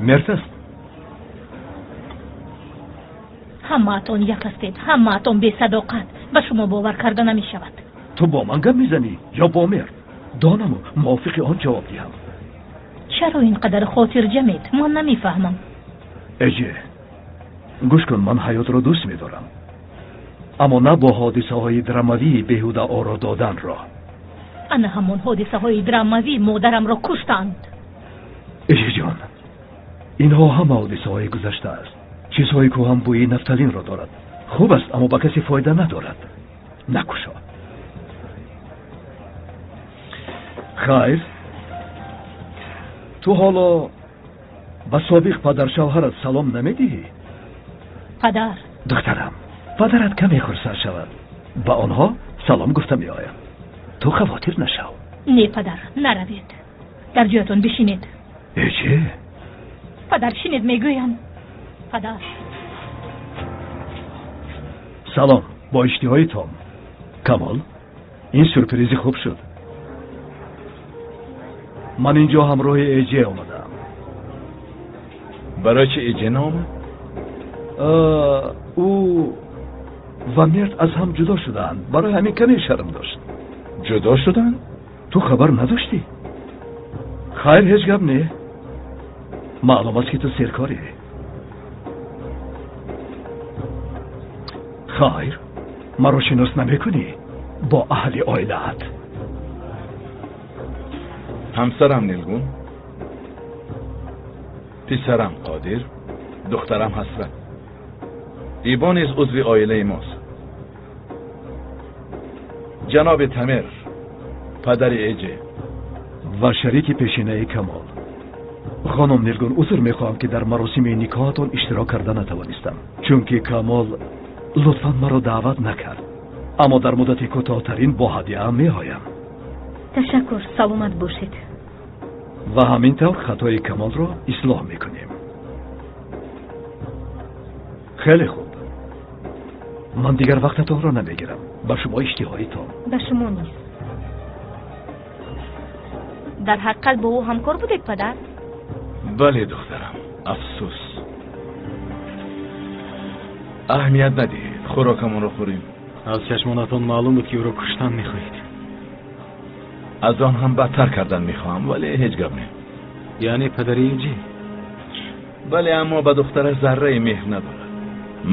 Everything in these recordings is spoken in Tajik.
Мерт аст. Ҳамаатон як ҳастед, ҳамаатон бесадоқат. Ба шумо бовар карда намешавад. Ту бо ман гап мезанӣ ё бо Мерт? Донаму мувофиқи он ҷавоб диҳам. Чаро ин қадар хотирҷамед? Ман намефаҳмам. Эҷе, гӯш кун, ман ҳаётро дӯст медорам, аммо на бо ҳодисаҳои драмавии беҳуда оро доданро. Ана ҳамон ҳодисаҳои драмавӣ модарамро куштанд. Эҷеҷон, инҳо ҳама ҳодисаҳои гузашта аст. Чизҳое ку ҳам бӯи нафталинро дорад. Хуб аст, аммо ба касе фоида надорад. Накушо. Хайр, ту ҳоло ба собиқ падаршавҳарат салом намедиҳӣ? Падар. Духтарам, падарат каме хурсанд шавад. Ба онҳо салом гуфта меоям. Ту хавотир нашав. Не, падар, наравед. Дар ҷоятон бишинед. Эҷе? Падар, шинед, мегӯям. Падар. Салом, бо иштиҳои том. Камол, ин сюрпризи хуб шуд. Ман инҷо ҳамроҳи Эҷе омадаам. Барои чӣ Эҷе наомад? Ӯ ва Мерт аз ҳам ҷудо шудаанд. Барои ҳамин каме шарм дошт. Ҷудо шуданд? Ту хабар надоштӣ? Хайр, ҳеҷ гап не. Маълум аст, ки ту серкорӣ. Хайр, маро шинос намекунӣ бо аҳли оилаат. Ҳамсарам Нилгун, писарам Қодир, духтарам Ҳасрат. Ибо низ узви оилаи мост. Ҷаноби Тамер, падари Эҷе ва шарики пешинаи Камол. Хонум Нилгун, узр мехоҳам, ки дар маросими никоҳатон иштирок карда натавонистам, чунки Камол лутфан маро даъват накард. Аммо дар муддати кӯтоҳтарин бо ҳадияам меоям. Ташаккур, саломат бошед. Ва ҳамин тавр хатои Камолро ислоҳ мекунем. Хеле хуб. Ман дигар вақтатонро намегирам. Ба шумо иштиҳои том. Ба шумо низ. Дар ҳақиқат бо ӯ ҳамкор будед, падар? Бале, духтарам, афсӯс. Аҳамият надиҳед, хӯрокамонро хӯрем. Аз чашмонатон маълум буд, ки ӯро куштан мехоҳед. Аз он ҳам бадтар кардан мехоҳам, вале ҳеҷ гап не. Яъне падари Эҷе? Бале, аммо ба духтараш зарраи меҳр надорад.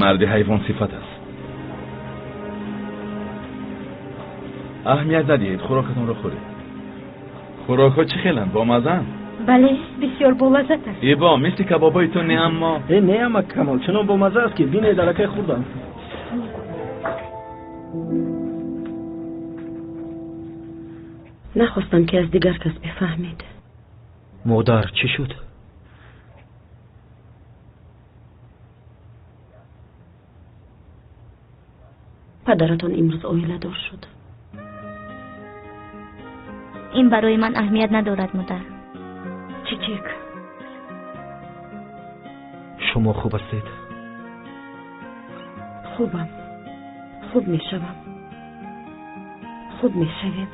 Марди ҳайвонсифат аст. Аҳамият надиҳед, хӯрокатонро хӯред. Хӯрокҳо чӣ хеланд? Бомаззаанд? Бале, бисёр болаззат аст. Ибо, мисли кабобҳои ту не, аммо не, амма Камол, чунон бомазза аст, ки бинед, аллакай хӯрдам. Нахостам, ки аз дигар кас бифаҳмед. Модар, чӣ шуд? Падаратон имрӯз оиладор шуд. Ин барои ман аҳамият надорад, модар. Чичек, шумо хуб ҳастед? Хубам, хуб мешавам, хуб мешавем.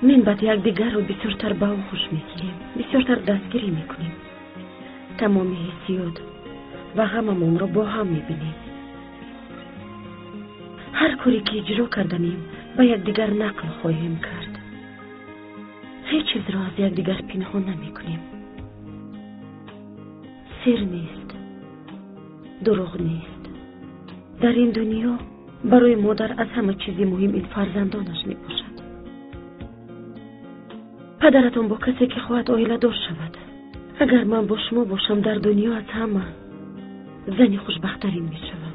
Мин баъд якдигарро бисёртар ба оғӯш мегирем, бисёртар дастгирӣ мекунем. Тамоми ҳиссиёт ва ғамамонро бо ҳам мебинем. Ҳар коре ки иҷро карданем, ба якдигар нақл хоҳем кард. Ҳеҷ чизро аз якдигар пинҳон намекунем. Сир нест, дурӯғ нест. Дар ин дунё барои модар аз ҳама чизи муҳим ин фарзандонаш мебошад. Падаратон бо касе ки хоҳад оиладор шавад. Агар ман бо шумо бошам, дар дунё аз ҳама зани хушбахттарин мешавам.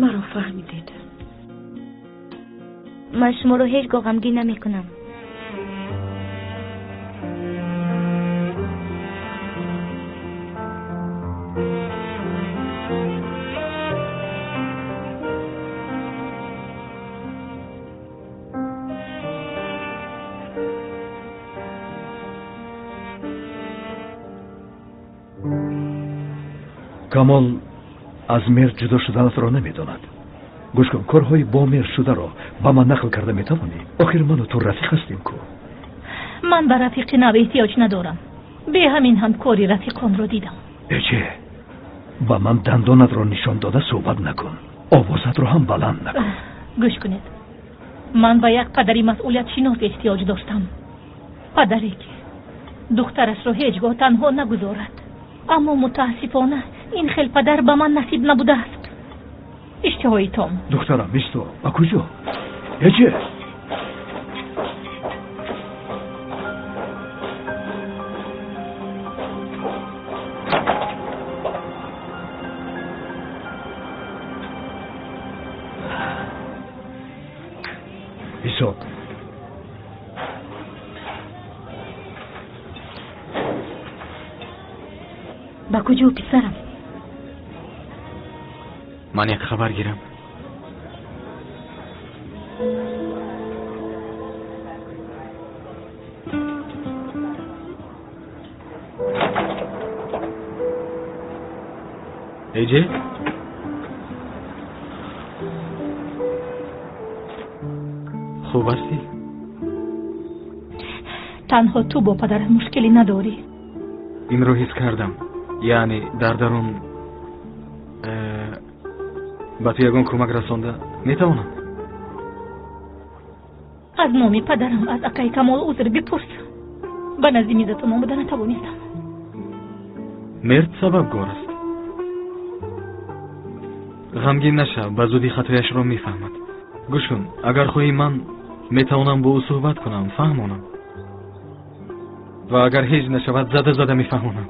Маро фаҳмидед? Ман шуморо ҳеҷ гоҳ ғамгин намекунам. Камол аз Мер ҷудо шуданатро намедонад. Гӯш кун, корҳои бо Мер шударо ба ман нақл карда метавонӣ? Охир ману ту рафиқ ҳастем ку. Ман ба рафиқи нав эҳтиёҷ надорам. Бе ҳамин ҳам кори рафиқонро дидам. Эҷе, ба ман дандонатро нишон дода суҳбат накун. Овозатро ҳам баланд накун. Гӯш кунед. Ман ба як падари масъулиятшинос эҳтиёҷ доштам. Падаре ки духтарашро ҳеҷ гоҳ танҳо нагузорад. Аммо мутаассифона ин хел падар ба ман насиб набудааст. Иштиҳои том. Духтарам, исто. Ба куҷо? Эҷе! Ҳисоб. Ба куҷо, писарам? Ман як хабар гирам. Эҷе? Хуб ҳастӣ? Танҳо ту бо падарат мушкилӣ надорӣ. Инро ҳис кардам. Яъне дар дарун ба ту ягон кӯмак расонда метавонам? Аз номи падарам аз акаи Камол узр бипурс. Ба назди мизатон омада натавонистам. Мерд сабабгор аст. Ғамгин нашав, ба зудӣ хатояшро мефаҳмад. Гӯш кун, агар хоҳӣ ман метавонам бо ӯ суҳбат кунам, фаҳмонам. Ва агар ҳеҷ нашавад, зада зада мефаҳмонам.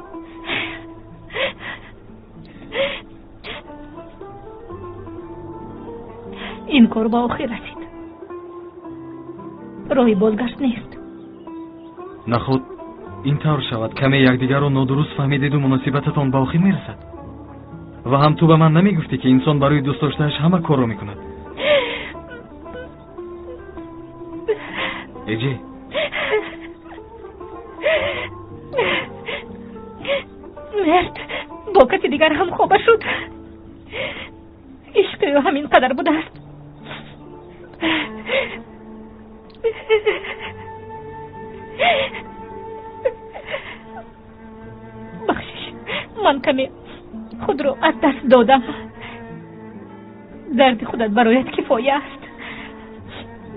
Ин кор ба охир расид. Роҳи бозгашт нест. Наход ин тавр шавад, каме якдигарро нодуруст фаҳмидеду муносибататон ба охир мерасад. Ва ҳам ту ба ман намегуфтӣ, ки инсон барои дӯст доштааш ҳама корро мекунад. Эҷе, Мерд бо каси дигар ҳамхоба шуд. Ишқи ӯ ҳамин қадар будааст. Бахшиш, ман каме худро аз даст додам. Дарди худат бароят кифоя аст.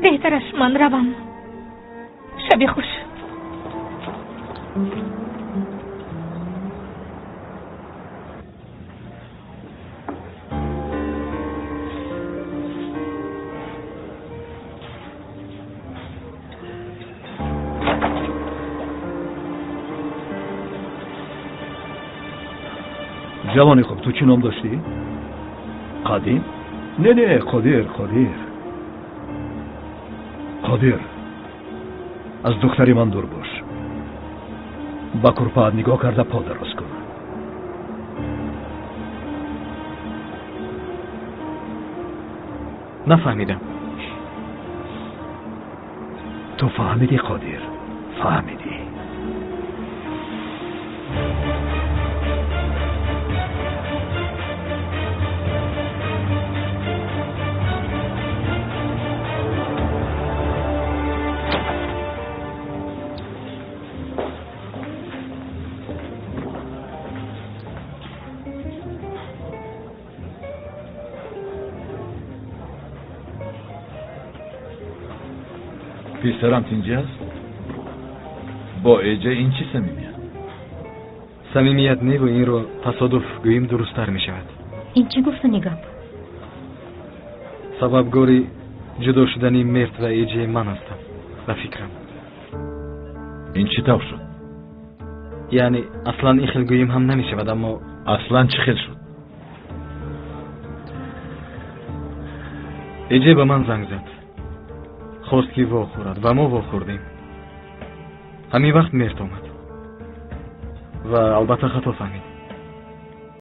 Беҳтараш ман равам. Шаби хуш. Ҷавони хуб, ту чӣ ном доштӣ? Қадим? Не, не, Қодир, Қодир. Қодир, аз духтари ман дур бош. Ба курпаат нигоҳ карда по дароз кун. Нафаҳмидам. Ту фаҳмидӣ, Қодир, фаҳмидӣ. Писарам тинҷӣ аст? Бо Эҷе ин чӣ самимият? Самимият неву инро тасодуф гӯем дурусттар мешавад. Ин чӣ гуфтани гап? Сабабгори ҷудо шудани Мерд ва Эҷе ман ҳастам, ба фикрам. Ин чӣ тавр шуд? Яъне аслан ин хел гӯем ҳам намешавад, аммо аслан чӣ хел шуд? Эҷе ба ман занг зад. Хост ки вохӯрад ва мо вохӯрдем. Ҳамин вақт Мерд омад ва албатта хато фаҳмид.